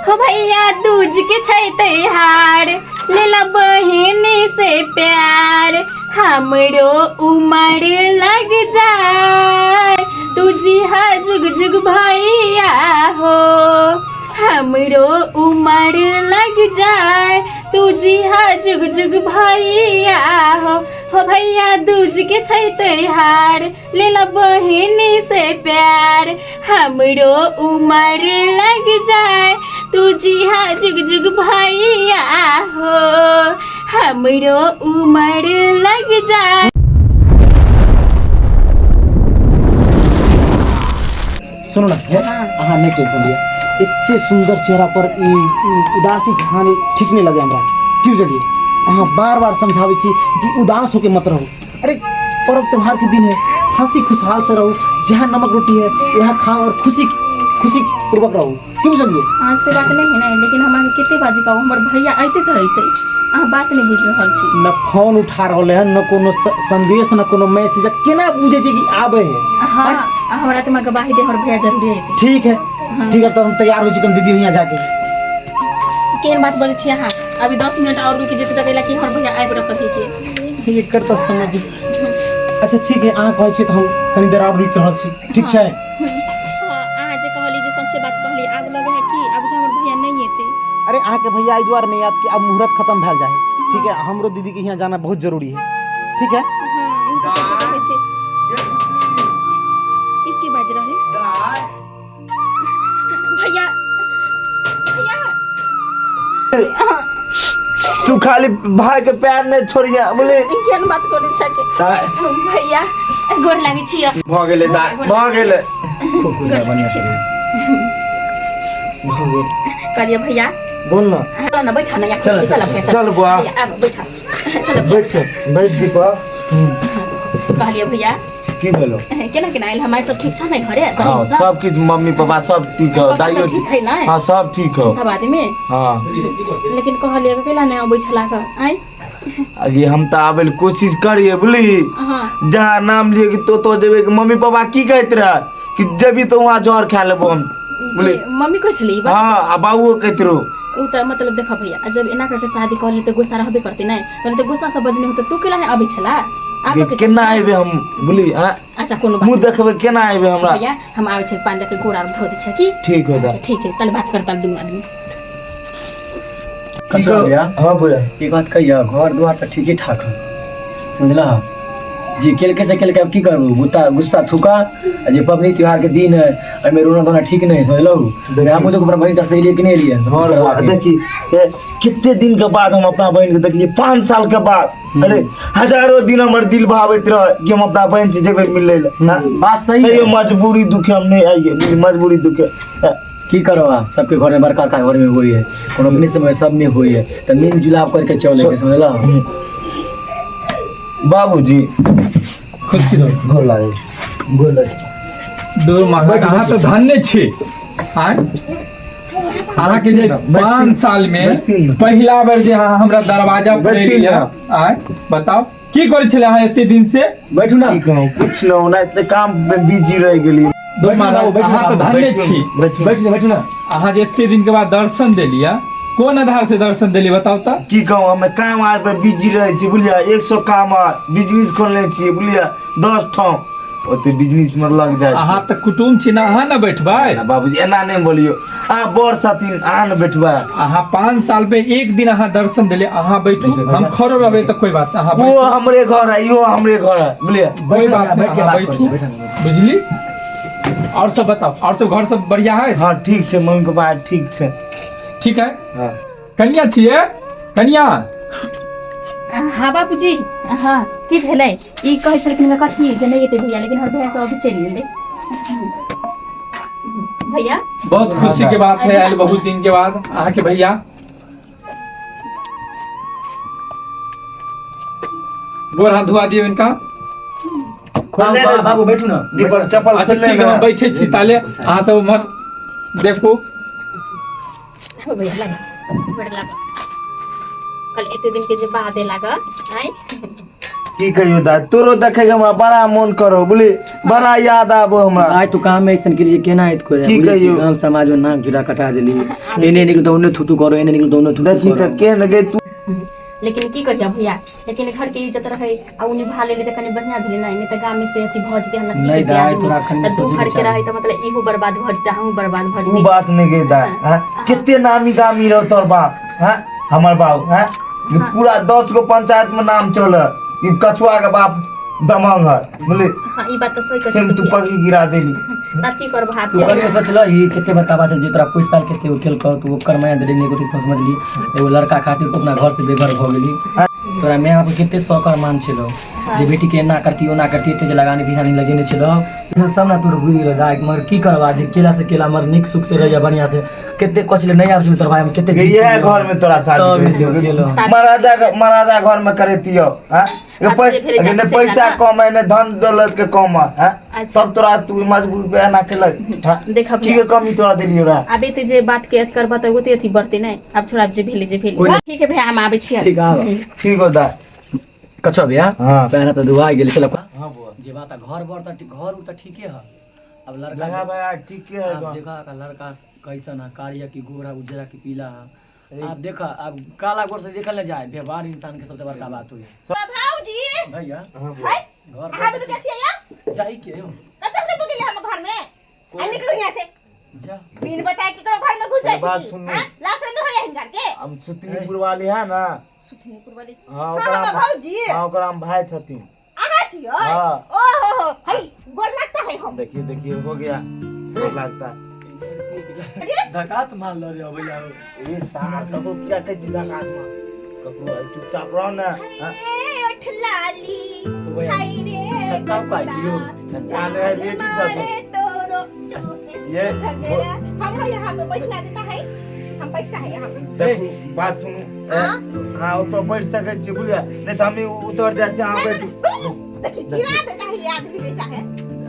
हो भैया दूज के छै त्योहार, लेला बहिनी से प्यार, हमरो उमर लग जाए, तू जी हा जुग जुग भैया हो, हमरो उमर लग जाए, तू जी हा जुग जुग भैया हो। हो भैया दूज के छै त्योहार, लेला बहिनी से प्यार, हमरो उमर लग जाए, तू जी हा जुग जुग भैया हो, हमरो उमर लग जाए। सुनू ना, हे, अहाँ नहि टेंशन लिअ। एते सुंदर चेहरा पर ई ई उदासी छाने ठीक नहीं लगे हमरा। की बुझलिए? अहाँ बार बार समझाबै छी कि उदास होके मत रहू। अरे पर्व त्योहार के दिन है, हंसी खुशहाल से रहो, जहाँ नमक रोटी है यहाँ खाओ और खुशी खुशी पूर्वक रहो। की बुझलिए? हाँ से बात नहीं है ना, लेकिन हम अहाँके कते बाजी कहू, हमर भैया अयते तऽ अयते, अहाँ बात नहीं बुझि रहल छी। न फोन उठा रहल है, न कोनो संदेश, न कोनो मैसेज, केना बुझे छी कि आबे है? हाँ, हमरा तऽ गवाही दे, हमर भैया जरूरी अयते। ठीक है, ठीक है, तब हम तैयार हो छी, कम दीदी यहाँ जाके। केहन बात बजै छी अहाँ? अभी 10 मिनट और रुकि जेतै तऽ कैला कि हमर भैया आबि रहल है के। एकर तऽ समझ। अच्छा ठीक है, अहाँ कहै छी तऽ हम कनी देर और रुकि रहल छी, ठीक छै? हाँ, अहाँ जे कहली जे सच्चे बात कहली, आब लगे है कि आब जे हमर भैया नहीं एते। अरे अहाँ के भैया एहि दुआरे नहीं आत कि अब मुहूर्त खत्म भेल जाए, ठीक है? हमरो दीदी के यहाँ जाना बहुत जरूरी है, ठीक है? हाँ, ई तऽ सच्चे कहै छै। ई के बाजि रहले? भैया, भैया। तू खाली भाई के पैर नहीं छोड़िया बोले। केहन बात करै छै के? भैया गोर लागै छी। भ गेलै दाय, भ गेलै। खूब खुश रह, बढ़िया से रह। भ गेल। कहलियै भैया। बोल ना। चल ना, बैठा ना, चल चल भैया, चल। चल बुआ। भैया, आब बैठा, चल भैया। बैठ बैठ दीपा। कहलियै भैया। की भेलो? केना केना आयल? हमारे सब ठीक छ ने घरे? हाँ, बहिन सब? सब किछ मम्मी पापा सब ठीक हो, पापा सब दाइयो ठीक है ना? हाँ, सब ठीक हो। सब आदमी? हाँ। लेकिन कहलियै केला नहि अबै छला के आइ? अगे हम तऽ आबै लए कोशिश करिए बुझली। हाँ। जहाँ नाम लिए कि तो जेबे कि मम्मी पापा की कहैत रहे कि जेबी तो वहाँ जहर खा लेबो हम, बुझली। के मम्मी कहै छली ई बात? हाँ, आ बाबुओ कहैत रहो। उ तऽ मतलब देखऽ भैया, जब एना करके शादी कहली तऽ गुस्सा रहबे करते नहि, कहली तऽ गुस्सा से बजने होते, तू केला नहि अबै छला? आबऽ के केना एबे हम, बुझली? हाँ? अच्छा कोनो बात मुँह नहि। देखबै केना एबे हमरा? भैया हम आबै छै, पानि लऽ के गोड़ आर धो दै छै की? ठीक हो जा। अच्छा, ठीक है, तल बात करता दुनू आदमी। अच्छा भैया। हाँ भैया। एक बात कहिया, घर द्वार तऽ ठीके ठाक है, समझला? जे केलकै से केलकै, अब की करबू? गुस्सा गुस्सा थूका, आ जे पबनी त्योहार के दिन है एहिमे रोना धोना ठीक नहीं, समझलहु? हमहूँ तो अपना बहिन से एलियै कि नहीं एलियै? और बुआ, देखी ए, कितने दिन के बाद हम अपना बहन के देखलिए, 5 साल के बाद। अरे हजारों दिन हमर दिल भावैत रहे कि हम अपना बहन से जेबै मिले ले। ना? बात सही है। तैयो मजबूरी दुखे हम नहीं आइए, मजबूरी दुखे। की करो आप सबके घर में, बड़का बड़का घर में हुई है, कोनो अपने समय सब में हुई है, तो मिल जुलाप करके चले के, समझला? बाबूजी खुशी रहो। गोर लागे, गोर लागे। दूर महाराज, अहाँ तऽ धन्य छी। आँय, अहाँके जे 5 साल में पहिला बेर जे अहाँ हमरा दरवाजा पर बैठती एलियै, ना। आँय बताउ की करै छलै अहाँ एते दिन से? बैठू ना। की कहूँ, कुछ न होना, इतने काम में बिजी रह गेली। दूर महाराज, बैठू ना, अहाँ तऽ धन्य बैठू, छी। बैठू। बैठू ना, बैठू ना। अहाँ जे एते दिन के बाद दर्शन देलियै, कोन आधार से दर्शन देलियै बताउ तऽ? की कहूँ, हमे काम आर पे बिजी रहै छी बुझलियै, 100 काम आर बिजनेस खोलने छियै बुझलियै, 10 ठाम ओते बिजनेस में लग जाइ अहाँ तऽ कुटुम्ब छी ना, अहाँ ने बैठबै? ना बाबूजी, एना नहि बोलियौ, अहाँ बड़ छथिन, अहाँ ने बैठबै। अहाँ 5 साल पे एक दिन अहाँ दर्शन देलियै, अहाँ बैठू, हम खड़ो रहबै तऽ कोई बात नहीं, अहाँ वो बैठू। हमरे घर है, इहो हमरे घर है बुझलियै। कोई बात नहीं, बैठ के अहाँ बात करै बैठू, छी, बैठ ना। बुझली? और सब बताओ, और सब घर सब बढ़िया है? हाँ ठीक छै, मम्मी पापा ठीक छै। ठीक है। हाँ। कनिया छियै? कनिया? हाँ बाबूजी, हाँ की भेलै? ई कहै छलखिन हँ कथी जे नहि एतै भैया, लेकिन हमर भैया सब अभी चलि गेलै। भैया बहुत खुशी के बात है, आयल बहुत दिन के बाद अहाँ के भैया। गोर हाथ धुआ दियौ इनका। बाबू, बाबू बैठू ना। दीपक चप्पल अच्छा खोलने ठीक है, हम ना। बैठे छी ताले, अहाँ सब उम्हर देखू। हो भैया लगा, बड़ लगा। कल एते दिन के जे बाद लागा आइ। की कहियो दाय तोरो देखे के हमरा बड़ा मन करो बुझली बड़ा याद आबो हमरा आइ तू काम में ऐसन के लिए केना आइत को की कहियो? गांव समाज में नाक जुड़ा कटा देली एने निकल तो ओने थुतु करो एने निकल तो ओने थुतु देखी करो तऽ केहन गे तू लेकिन की करिया भैया लेकिन घर के इज्जत रहे आ उ निभा लेली तऽ कनि बढ़िया भेलै ने नहि तऽ गाम में से अथी भऽ जेतै हमरा नहि दाइ, तोरा एखन तऽ दू सोचैके घर के चाही। रहे तऽ मतलब इहो बर्बाद भऽ जेतै हमहूँ बर्बाद भऽ उ जेतै बात नहीं गे दाय हाँ कितने नामी गामी रहो तोर बाप हाँ हमर बाप हाँ ई पूरा 10 गो पंचायत में नाम चल ई कछुआ के बाप दमंग है बुझली हाँ ई बात तऽ सही कहै फेर छी तू भैया। पगड़ी गिरा देली आब की करब हाथ तू कहियो सोचलही कते बड़का बात छै जे तोरा पूछ ताल के केलकौ तू ओकर माया देली नहि गोटी समझली एगो लड़का खातिर तू अपना घर से बेघर भऽ गेली तोरा माय बाप के कते शौक और मान छलो जे बेटी के एना करती ओना करती एते जे लगानी बिहानी लगेने छलो इधर सब ना तोर बुझि गेलो दाइ मगर की करबा जे केला से केला मगर नीक सुख से रहिया बढ़िया से कते कछले नहीं आबै छलो तोर भाई हम कते गे इएह घर में तोरा तब शादी हेतौ करेतियौ। गेलो महाराजा के महाराजा घर में करेतियौ हाँ ये आब जे भेलै ने जाति से पैसा जाना। कम है ने धन दौलत के कम है हाँ? अच्छा। सब तोरा तू मजबूर पे एना केलक हाँ? देखब की के कमी तोरा देलियौ रा आब एते जे बात के अथी करबह तऽ ओते अथी बढ़तै नहि आब छोड़ा जे भेलै जे भेलै ठीक है भैया हम आबै छियै ठीक आब ठीक हो दा कछो भैया हाँ। पैर हाथ धुआ गेल चल हाँ बुआ जे बात घर बर त घर उर त ठीके है अब लड़का लगा भाई ठीक है आप देखा का लड़का कैसन है कारिया की गोरा उजरा की पीला है आप देखा अब काला गोर से देखल न जाए व्यवहार इंसान के सबसे बड़का बात हुई भाऊजी भैया हाँ बुआ हाय घर अहाँ दुनू के छियै या जाई के हो कतऽ से पकड़ लिया हम घर में आ निकलू यहाँ से जा बिन बताए केकरो घर में घुस जाइ बात छी सुनू। हां लाश नहीं होया हिनकर के हम सुतनीपुर वाली है ना सुथनीपुर वाली हाँ हाँ ओकरा हमर भौजी हाँ ओकरा हम भाई छथिन अहाँ छियै हाँ। ओ हो हो हई गोर लगता है हम देखिए देखिए हो गया गोर लगता है धकात मार लो रे भैया ए साला ककरो किया कहै छी धकात मार ककरो है, चुपचाप रहो ना हाँ? ए ओठ लाली भैया, हाय रे छक्का पाटियो। छक्का नहीं है, लेडीज सब। मारे तोरो टूपी ये- घगरा हमरा यहाँ पे बैठना देता है हम बैठता है यहाँ पे देखू बात सुनू हाँ ओतऽ बैठ सकै छी बुझलियै नहीं तऽ हम उतर जाइ छी अहाँ बैठू देखिए गिरा देता है ये आदमी जैसा है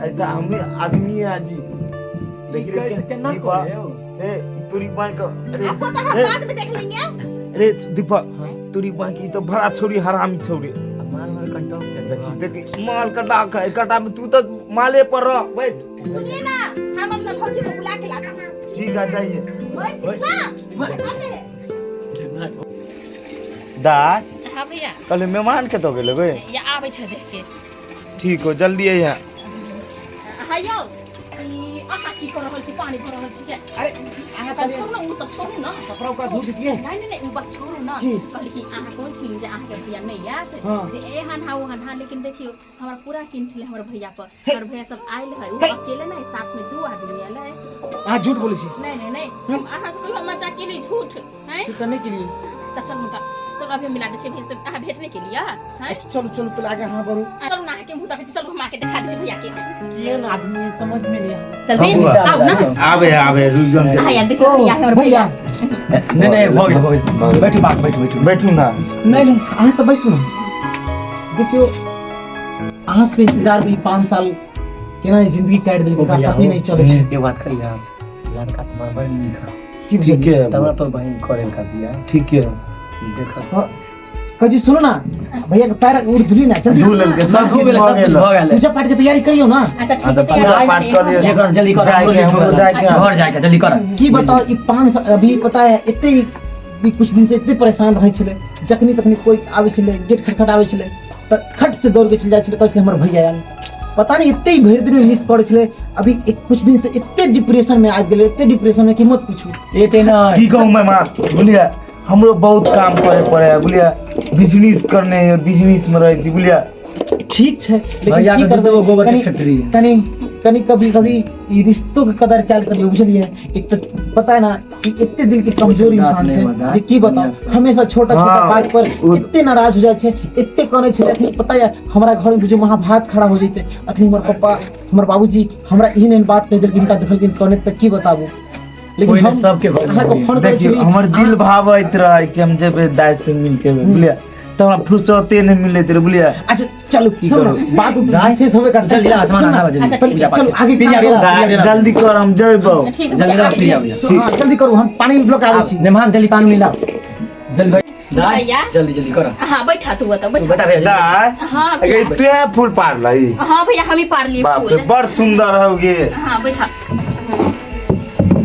ऐसा हम आदमी है जी देखिए कैसे केना दीपा करे हो? ए तोरी बांह के अरे आपको तो हम ए, बाद में देख लेंगे अरे दीपक तोरी बांह की तो बड़ा छोरी हरामी छोरी माल माल कंटॉप के देखी देखी माल कटा के कटा में तू तो माले पर रह बैठ सुनिए ना हम अपना भौजी को बुला के लाते हैं ठीक है जाइए बैठ ना बताते हैं दा हाँ भैया कल मेहमान के तो गेले बे या आबै छै देख के ठीक हो जल्दी अइहे हाँ यौ ई अहाँ की कर रहल छी पानी भर रहल छी के अरे अहाँ तऽ छोड़ू ने ओ सब छोड़ू ने कपड़ा उपड़ा धो दितियै नहीं नहीं नहीं उ बात छोड़ू ना की? कहली कि अहाँ कोन छी जे अहाँके भैया नहीं आयत हाँ। जे एहन हा ओहन हा लेकिन देखियौ हमरा पूरा किन छलै हमर भैया पर हमर भैया सब आयल है उ अकेले नहीं साथ में दू आदमी आयल है अहाँ झूठ बोलै छी नहीं नहीं नहीं हम अहाँ से कहियो मजाक केली झूठ हैं तू तऽ नहि केलियै तऽ चलू तऽ चलू अभी हम मिला दै छियै भैया से अहाँ भेट नहि केलियै हैं अच्छा चलू चलू पहिले आगे अहाँ बढ़ू चलू ना अहाँके मुँह देखै छी चलू हम अहाँके देखा दै छी भैया के केहन आदमी है समझ में नहीं आबै चलबे बबुआ। आउ ना आबे आबे रुक जाओ अहाँ यार देखियौ भैया हमर भैया नहीं नहीं भऽ गेल भऽ गेल बैठू बाप बैठू बैठू बैठू ना नहीं नहीं अहाँ सब बैसू ना देखियौ अहाँ सबके इंतजार में ई 5 साल केना ई जिंदगी काटि देलकै ओकरा पते नहीं चलै छै ये बात करिए आप लड़का तुम्हारा बड़ नीक है की बुझलियै ठीक है तब तो बहन करे का बियाह ठीक है देखा हाँ, कहै छी सुनू ना भैया के पैर उड़ धुली ना जल्दी धो लेलकै सब धो किछु गेलै भऽ सब कुछ गेल भऽ गेलै पूजा पाठ के तैयारी करियौ ना अच्छा ठीक हाँ, है तऽ पूजा पाठ कऽ लिअ। जे कर जल्दी कर जाइके, हमरो लेट हो हमरो गेल। जाइके। घर जाके जल्दी कर की बताओ ई 5 साल अभी पता है एते ई कुछ दिन से एते परेशान रहै छलै जखनी तखनी कोई आबै छलै गेट खटखटाबै छलै तऽ खट से दौड़ के चलि जाइ छलै कहै छलै हमर भैया आयल पता नहीं एते ही भरि दिन में मिस करै छलै अभी एक कुछ दिन से एते डिप्रेशन में आबि गेलै एते डिप्रेशन में कि मत पूछू एते ना की कहूँ मैं माँ बुझलियै हमरो बहुत काम करे पड़े है बुझलियै बिजनेस करने है बिजनेस में रहै छी बुझलियै ठीक छै लेकिन भैया की के करबै दूगो गोबर के कनि फैक्ट्री है। कनि कनि कभी कभी ई रिश्तों के कदर कैल करियौ बुझलियै एक तऽ पता है ना कि एते दिल के कमजोर उदास इंसान नहीं छै होता। जे की बताऊं हमेशा छोटा छोटा हाँ, बात पर एते नाराज हो जाइ छै एते कनै छै अखनी पता है हमरा घर में बुझियौ महाभारत खड़ा हो जैते अखनी हमर पप्पा हमर बाबूजी हमरा एहन एहन बात कहि देलखिन हिनका देखलखिन कनै तऽ की बताबू लेकिन कोई हम नहीं, सबके घर में अहाँके होइए। फोन करै देखियौ छली हमर दिल भावैत रहै कि हम जेबै दाइ से मिलके अयबै, बुझलियै तऽ हमरा फुर्सते नहि मिलैत रहै बुझलियै अच्छा चलू की सुन करू? बात विशेष होबे करतै जल्दी ला, सामान सुन ना, आना जल्दी। अच्छा, ठीक पूजा पाठ चलू के। आगे पिया काम रे, करू। पिया रे, दाइ जल्दी कर हम जेबौ ठीक है जल्दी भैया ला, आबै पिया छी भैया। हाँ, जल्दी करू हम पानी ब्लॉक आबै छी मेहमान जल्दी पानी ला जल्दी भाई दाय भैया। जल्दी जल्दी कर हाँ बैठा तू बता तू बैठा बता भैया जल्दी। दाय हाँ अगे भैया तू फूल पार लही हाँ भैया हम ही पार लिए बाप रे फूल बड़ सुंदर हो गे हाँ बैठा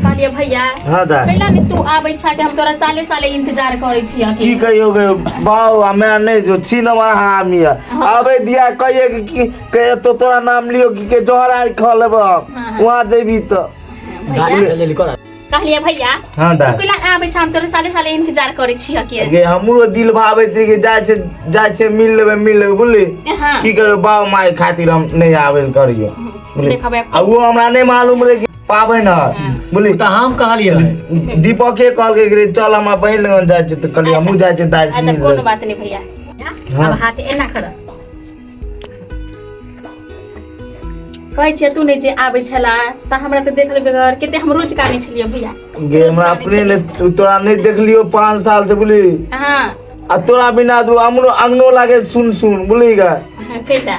कहलिए भैया हाँ दाय कैला ने तू आबै छा के हम तोरा साले साले इंतजार करै छियै की कहियो गे बाऊ हमे नहीं जो छी न हरामी है आबे दिया कहिए कि की कहिए तो तोरा नाम लियो कि के जोहर आर खा लेब हम हाँ, हाँ। वहाँ जेबी तो भैया दाय जल्दी जल्दी कर कहलिए भैया हाँ तू दाय कैला आबै छा हम तोरा साले साले इंतजार करै छियै के गे हमरो दिल भावे थी कि जाइ छै जाइ छै मिल लेबै मिल लेबै बुझली हाँ की करबै बाऊ माय खातिर हम नहीं आबे करियो बुझली देखो भैया आ वो हमरा नहीं मालूम रहे कि पाबनि है बुझली तऽ हम कहलियै दीपके कहलकै कि रे चल हमरा बहिन लगन जाइ छै तऽ कहलियै हमहूँ जाइ छियै दाइ से अच्छा मिल कोनो लेबै। बात नहीं भैया हाँ। अब हाथ एना कर कहै छियै तू नहि जे आबै छला तऽ हमरा तऽ देखल बगैर कते हम रोज कानै छलियै भैया गे हमरा अपने ने तोरा नहि देखलियो 5 साल से बुझली हाँ आ तोरा बिना दू हमरो अंगनो लागे सुन सुन बुझली गे हाँ, कैला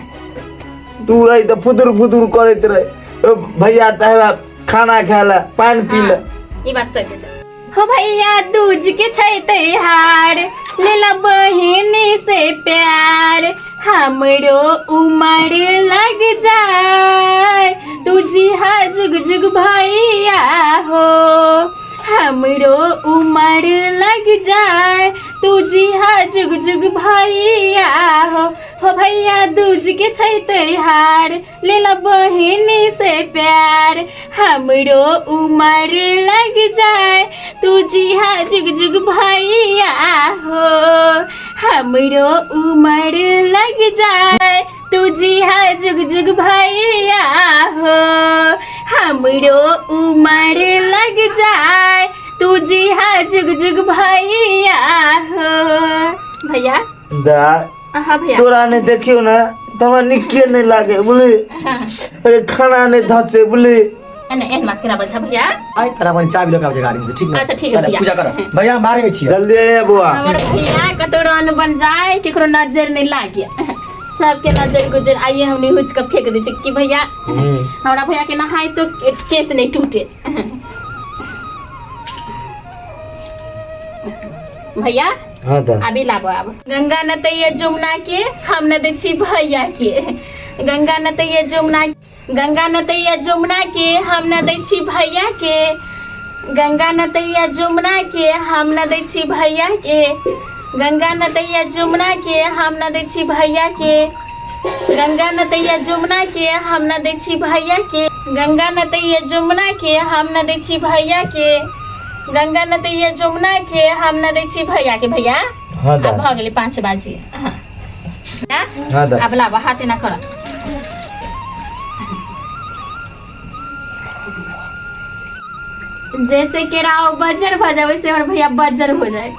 तू रही तऽ फुदुर फुदुर करैत रही ओ भैया तऽ हेबा खाना खाय लए पानि पी लए हाँ, ई बात सही छै हो भैया दूज के छै त्योहार लेला बहिनी से प्यार हमरो उमर लग जाए तुझी हा जुग जुग भैया हो हमरो उमर लग जाए तुझी हा जुग जुग भैया हो भैया दूज के छै त्योहार लेला बहिनी से प्यार हमरो उमर लग जाए तू जी हा जुग जुग भैया हो हमरो उमर लग जाए तू जी हा जुग जुग भैया हो हमरो उमर लग जाए तू जी हा जुग जुग भैया हो भैया दा हाँ भैया तोरा नहि देखियौ ने तऽ हमरा नीके नहि लागे बुझली अरे खाना नहि धसे बुझली एने एहन बात केना बजा भैया आइ तोरा अपन चाबी लऽ के आबै छै गाड़ी से ठीक ने अच्छा, ठीक है चल, भैया। पूजा कर भैया हम बाहर जाइ छियै जल्दी आइए बौआ हमर भैया कतौ रन बन जाए केकरो नजर नहीं लागे सबके नजर गुजर आइए हमने हुच के फेंक दै छै कि भैया हमरा भैया के नहाय तो केस नहीं टूटे भैया हाँ तऽ अभी लाबो आब गंगा नतैया जमुना के हम न दै छी भैया के गंगा नतैया जमुना गंगा नतैया जमुना के हम न दै छी भैया के गंगा नतैया जमुना के हम न दै छी भैया के गंगा नतैया जमुना के हम न दै छी भैया के गंगा नतैया जमुना के हम न दै छी भैया के गंगा नतैया जमुना के हम न दै छी भैया के गंगा नतैया जमुना के हम न दै छी भैया के भैया हाँ आब दा भऽ गेलै 5 बाजी हाँ हाँ दा आब लाबऽ हाथ एना कर जैसे केराव बजर भऽ जाए वैसे हमर भैया बजर हो जाए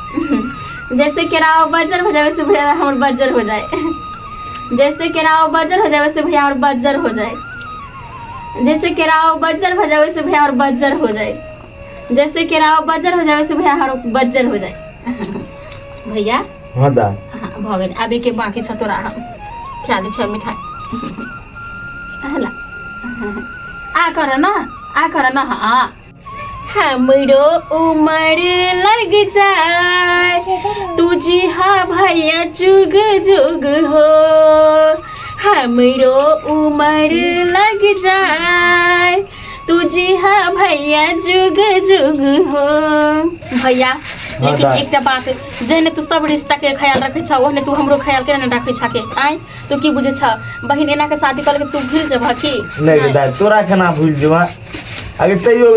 जैसे केराव बजर हो जाए वैसे भैया हमर बजर हो जाए जैसे केराव बजर हो जाए वैसे भैया हमर बजर हो जाए जैसे केराव बजर हो जाए वैसे भैया हमर बजर हो जाए जैसे केराव बजर हो जाए वैसे भैया हमर बजर हो जाए भैया हाँ दा हाँ भऽ गेल आबे के बाकी छ तोरा हम खिया दै छियौ मिठाई हला आ कर न आ कर न हाँ हमरो उमर लग जाए तुझी हा भैया जुग जुग हो हमरो उमर लग जाए तुझी हा भैया जुग जुग हो भैया लेकिन दाइ। एकटा बात जेहने तू सब रिश्ता के ख्याल रखे छ ओहने तू हमरो ख्याल केना रखे छ के आय तू की बुझे छ बहिन एना के शादी कर के तू भूल जबह की नहि गे दाइ तोरा केना भूलि जेबह अगे तैयो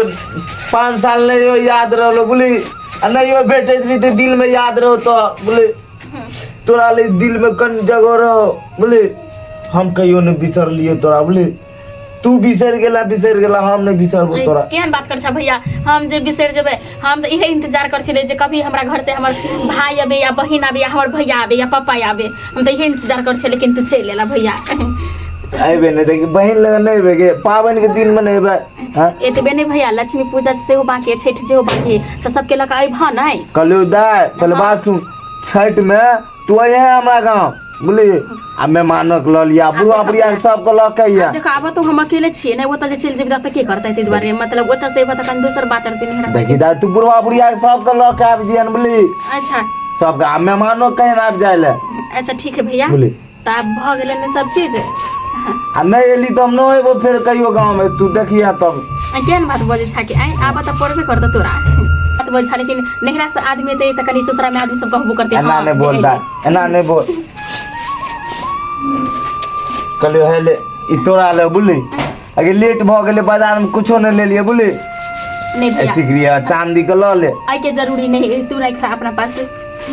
5 साल नहि याद रहलो बुझली आ नहियो भेटैत रही तऽ दिलमे याद रहो तऽ बुझली तोरा लिए दिलमे कनि जगह रहो बुझली हम कहियो नहि बिसरलियो तोरा बुझली तू बिसरि गेला बिसरि गेला हम नहि बिसरबो तोरा केहन बात कर छा भैया हम जे बिसरि जेबै हम तऽ इहे इंतजार कर छलियै जे कभी हमरा घर से हमर भाई आबे या बहिन आबे या हमर भैया आबे या पापा आबे हम तऽ इहे इंतजार कर छलियै लेकिन तू चलि एला भैया अयबे नहि देखी बहिन लग नहि अयबे गे पाबनिके दिनमे नहि अयबै हँ एतबे नहि भैया लक्ष्मी पूजा सेहो बाकी है छठि सेहो बाकी है तऽ सबके लऽ कऽ अयबह नहि कहलियौ दाय पहिले बात सुन छठिमे तू अइहे हमरा गाँव बुझली आ मेहमानक लऽ लिया बुढ़वा बुढ़िया सबके लऽ के अइहे देखो आब तो हम अकेले छियै ने ओतऽ जे चलि जेबै तऽ के करतै ताहि दुआरे मतलब ओतऽ से अयबह तऽ कनि दोसर बात रहतै नहिरा देखी दाय तू बुढ़वा बुढ़िया सबके लऽ के आबि जियन बुझली अच्छा सबके आ मेहमानो कहीं आबि जाय ले। अच्छा ठीक है भैया। बोले। तऽ आब भऽ गेलै ने सब चीज। आ नहि एली तऽ हम नहि एबो फेर कहियो गाँवमे, तू देखिहे तब। आ केहन बात बजै छा कि आइ आबऽ तऽ पड़बे करतौ तोरा। बात बजै छा, लेकिन नहिरा से आदमी एतै तऽ कनि ससुरा मे आदमी सब कहबो करतै। एना हँ नहि जे बोल एलै। दाय, एना नहि बोल। कहलियो हे ले ई तोरा ले, बुझली? अगे लेट भऽ गेलै, बाजारमे कुछो नहि लेलियै, बुझली? नहीं भैया। सिकरिया चांदी के लऽ ले। आइ के जरूरी नहीं, तू राख अपना पास।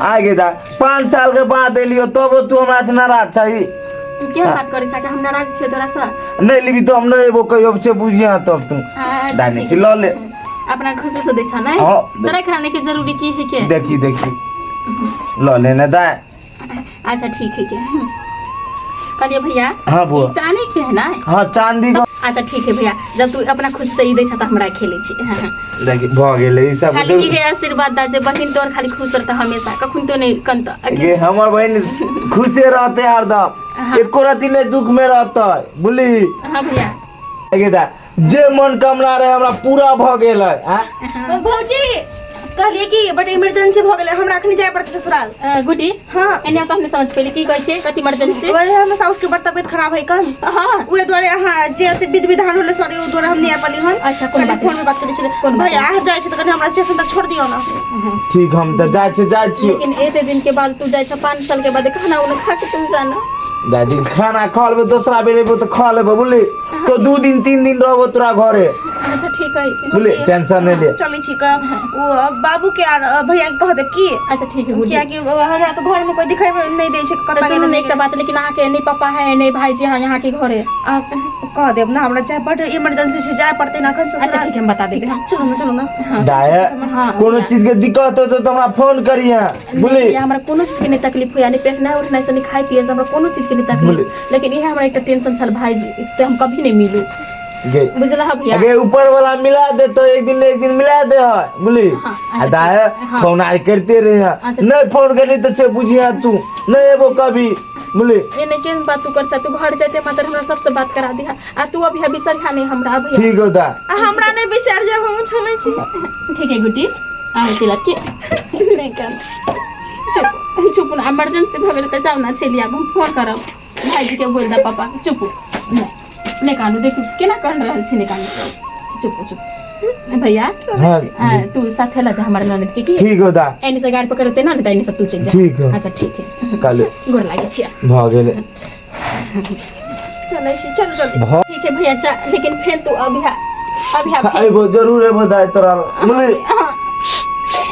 आ गे दा, 5 साल के बाद एलियो तबो तू हमरा से नाराज छही? केहन बात करै छा कि हम नाराज छियै तोरा से? नहि लेबी तऽ हम नहि एबो कहियो से, बुझिया तब तू। अच्छा, दानी ठीक छी लऽ ले। अपना खुशी से दै छा नहीं? हाँ। तोरा खाने के जरूरी की है के? देखी देखी लऽ लेने दाय। अच्छा ठीक है के कहलिए भैया। हाँ बुआ। ई चांदी के है ना? हाँ, चांदी के। अच्छा ठीक है भैया, जब तू अपना खुद से ही दै छा तऽ हमरा खेलै छी। हाँ, हाँ। देखी भऽ गेलै ई सब। खाली इहे आशीर्वाद दा जे बहिन तोर खाली खुश रहता हमेशा, कखन तो नहीं कनता। गे हमर बहिन खुशे रहते हरदम, एको रति नहि दुख में रहते, बुझली? हाँ भैया। गे दा, जे मनोकामना रहे हमरा पूरा भऽ गेल है आँ? भौजी, कहलिए कि बड इमरजेंसी भऽ गेलै, हमरा अखनी जाय पड़तै ससुराल। गुड्डी। हाँ। एने तऽ हमने समझ पेली, की कहै छै, कथी इमरजेंसी? वएह हमर साउस के बड़ तबियत खराब है कन। हाँ। उहे दुआरे अहाँ जे अते विध विधान होले सॉरी, ओ दुआरे हम नहि आबि पाली हन। अच्छा, कोनो कनि बात फोन नहि। में बात करै छलै। कोनो बात भैया, नहि। अहाँ जाइ छी तऽ कनि हमरा स्टेशन तक छोड़ दियौ ने। ठीक, हम तऽ जाइ छी, जाइ छी। लेकिन एते दिन के बाद तू जाइ छ, 5 साल के बाद खाना उना खा के तू जाना। जाइ छी, खाना खा लेबै, दोसरा बेर एबो तऽ खा लेबै, बुझली? तो 2 दिन 3 दिन रहबो तोरा घरे। अच्छा ठीक है। बुझली, टेंशन नहि ले। चलै छी क ओ बाबू के आर भैया के कह देब की। अच्छा ठीक है गुड्डी। कियाकि हमरा तऽ घर में कोई दिखेबे नहि दै छै तऽ कतऽ सुनू गेलै ने नहि एकटा बात, लेकिन अहाँके नहि पापा है नहि भाईजी है यहाँ के घरे। अहाँ कह देब ने हमरा, चाहे बड इमरजेंसी छै, जाय पड़तै ने अखन अच्छा ससुराल। ठीक है, हम बता देबै। हाँ। चलू ने, चलू ने। दाय, हाँ, कोनो चीज के दिक्कत होतौ तऽ हमरा फोन करिहे, बुझली? नहीं, हमरा कोनो चीज के नहीं तकलीफ होया, नहीं पहनाइ उठनाइ से, नहीं खाइ पिए से, हमरा कोनो चीज के नहीं तकलीफ, लेकिन इहे हमरा एकटा टेंशन छल, भाईजी से हम कभी नहीं मिलू। गे बुझलह भैया? अगे ऊपर वाला मिला दे तो एक दिन एक दिन मिला दे है, बुझली? हाँ, आ अच्छा, दाय, ठीक। हाँ। फोन आर करते रहे। अच्छा, नहीं फोन करली तो से बुझिया तू नहीं एबो कभी, बुझली? एने केहन बात तू कर तू घर जाते मात्र हमरा सबसे बात करा दिहा, आ तू अभी बिसरिहा नहीं हमरा भैया। ठीक हो दा। आ हमरा नहि बिसरि जायब, हम चलै छी। ठीक है गुड्डी, आउ चल के नहीं कर, चुप चुप ना, इमरजेंसी भऽ गेल तऽ जाउ ना, चलि आब, हम फोन करब भाईजी के, बोल दा पापा। चुप, नहीं नहीं कानू, देखू केना कन रहल छी, नहीं कानू, चुप चुप भैया। हाँ। आ, तू साथे ल जा हमर ननद के की। ठीक हो दा। एने से गाड़ी पकड़ते ना, नहीं तऽ एने से तू चलि जा। ठीक है। अच्छा ठीक है। काले गोर लागै छियै। भऽ गेलै। चलै छी, चलू जल्दी। भऽ ठीक है भैया, जा, लेकिन फेर तू अभी अभी फेर एबो, जरूर एबो दाय तोरा, बुझली? हाँ।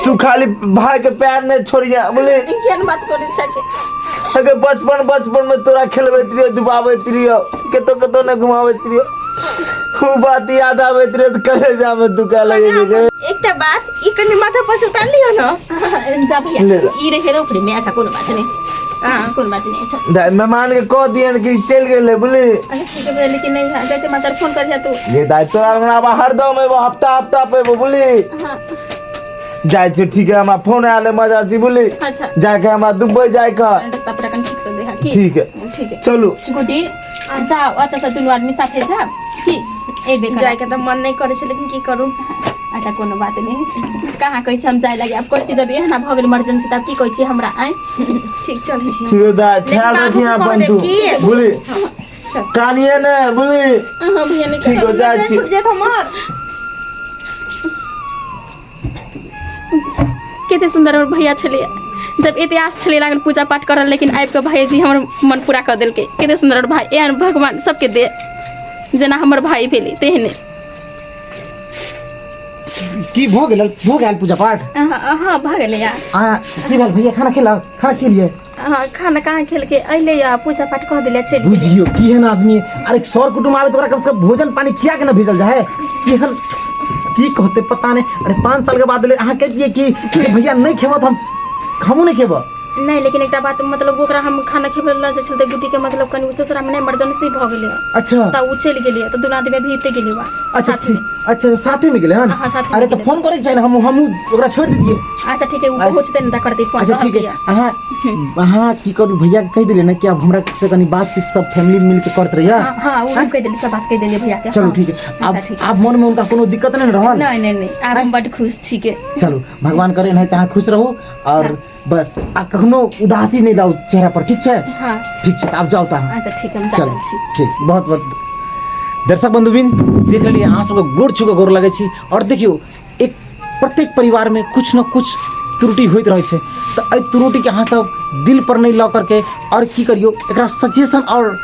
तू खाली भाई के प्यार नहीं छोड़िया, बुझली? केहन बात करै छै के? अगर बचपन बचपन में तोरा खेलबैत रहियो, दुबाबैत रहियो, कतो कतो ने घुमाबैत रहियो, उ बात याद आबैत रहे तऽ कलेजा में दुखा लगे छै। एकटा बात, ई कनि माथा पर से उतार लियौ ने। जा भैया। ले जा। ई रहे रे में। अच्छा, कोनो बात नहीं। हाँ। कोनो बात नहीं, अच्छा। दाय, मेहमान के कह दियन कि चलि गेलै, बुझली? अच्छा ठीक है भैया, लेकिन नहीं जाते माता फोन करिया तू। ये दाय, तोरा हमरा आब हरदम एबो, हफ्ता हफ्ता पे एबो, बुझली? हाँ। जाइ छी, ठीक है, हमरा फोन आयल है मजार जी, बुझली? अच्छा। जाके हमरा दुबई जाय के। रास्ता पर कन ठीक से देखा की। ठीक है। ठीक है। चलू। गुड्डी, जाओ, अतः से दुनू आदमी साथे जाओ की एबे करब। जायके तऽ मन नहि करै छै, लेकिन की करू? अच्छा, कोनो बात नहीं। कहाँ कहै छी हम जाय लागी? आब कहै छी जब एहना भऽ गेल इमरजेंसी तऽ आब की कहै छी हमरा आँय? ठीक, चलै छी। ठीक है दाय, ख्याल बाबू रखिए के कह अपन देब तू की? बुझली? कानिए ने, बुझली? हाँ भैया, नहीं। ठीक हो, जाइ छी। छूट जायत हमर। कते सुन्दर हमर भैया छलै, जब एते आस छलै लागल पूजा पाठ करल, लेकिन आबि कऽ भाईजी हमर मन पूरा कऽ देलकै। कते सुन्दर हमर भाई, एहन भगवान सबके दे, जेना हमर भाई भेलै तेहने। की भऽ गेल, भऽ गेल पूजा पाठ? हाँ हाँ, भऽ गेलै या। आ की भेल भैया, खाना खेलक? खाना खेलिए? हाँ, खाना कहाँ खेलके, अइले या पूजा पाठ कऽ देले, चलि गेलै। बुझियो केहन आदमी है। अरे सर कुटुम्ब आबे तो ओकरा कम से कम भोजन पानी खिया के ना भेजल जाए। केहन की कहते पता नहीं। अरे 5 साल के बाद ले अहाँ कहिए कि जे भैया नहीं खेबो तो हम हमहूँ नहीं खेबो। नहि, लेकिन एकटा बात, मतलब ओकरा हम खाना खेबै लऽ जाइ छल तऽ गुड्डीके मतलब कनि ससुरा मे इमरजेंसी भऽ गेलै। अच्छा। तऽ ओ चलि गेलै, तऽ दुनू आदमी अभी एते गेलै बा। अच्छा साथे। ठीक, अच्छा साथे में गेलै हन? हाँ, साथे में अरे तो गेलै। फोन करे के चाही ना, हम हमहूँ ओकरा छोड़ दितियै। अच्छा ठीक है, ओ पहुँचतै ने तऽ करतै फोन। अच्छा ठीक है। अहाँ अहाँ की करू, भैया के कहि दिलियै ने कि अब हमरा से कनी बातचीत सब फैमिली मिल के करत रहिए। हाँ हाँ, ओ हम कहि देलियै, सब बात कहि देलियै भैया के। चलू। हाँ। ठीक है। अच्छा अब ठीक है। आब मन में उनका कोनो दिक्कत नहीं रहल? नहीं नहीं नहीं, आब हम बड खुश छी के। चलू, भगवान करे नहीं तऽ अहाँ खुश रहू और बस आ कखनो उदासी नहि लाउ चेहरा पर ठीक छै हाँ ठीक छै तऽ आब जाउ तऽ अहाँ अच्छा ठीक हम जा चलू रहल छी ठीक बहुत बहुत दर्शक बंधुबिन देख लेलियै अहाँ सबके गोर छू कऽ गोर लगै छी आओर देखियौ एक प्रत्येक परिवारमे कुछ न कुछ त्रुटि होइत रहै छै तऽ एहि त्रुटिके अहाँ सब दिल पर नहि लऽ करके आओर की करियौ एकरा सजेशन आओर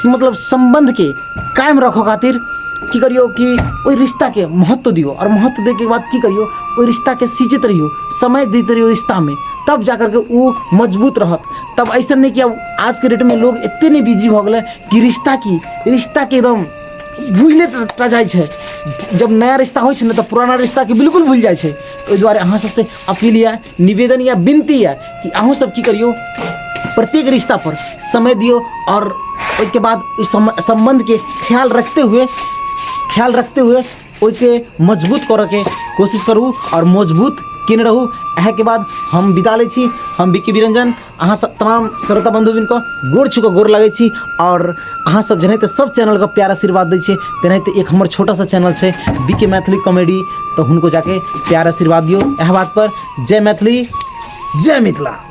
मतलब सम्बन्धके कायम रखऽ खातिर की करियौ कि ओहि रिश्ताके महत्व दियौ आओर महत्व दैके बाद की करियौ ओहि रिश्ताके सींचैत रहियौ समय दैत रहियौ रिश्तामे तब जा करके ओ मजबूत रहत। तब ऐसा नहि कि अब आजके डेटमे लोग एते नहि बिजी भऽ गेलै कि रिश्ता की रिश्ताके एकदम भूलले टा जाइ छै। जब नया रिश्ता होइ छै ने तऽ पुराना रिश्ताके बिल्कुल भूलि जाइ छै। ओहि दुआरे अहाँ सबसँ अपील यऽ, निवेदन यऽ, विनती यऽ कि अहूँ सब की करियौ, प्रत्येक रिश्ता पर समय दियौ आओर ओहिके बाद ओहि सम्बन्धके ख्याल रखते हुए ओहिके मजबूत करऽके कोशिश करू आओर मजबूत केने रहू। इएहके बाद हम विदा लै छी। हम विकी बिरंजन अहाँ सब तमाम श्रोता बंधुबिनके गोर छू कऽ गोर लगै छी। आओर अहाँ सब जेनाहिते सब चैनलके प्यार आशीर्वाद दै छियै तेनाहिते एक हमर छोटा सा चैनल छै बीके मैथिली कॉमेडी, तऽ हुनको जाके प्यार आशीर्वाद दियौ। इएह बात पर जय मैथिली, जय मिथिला।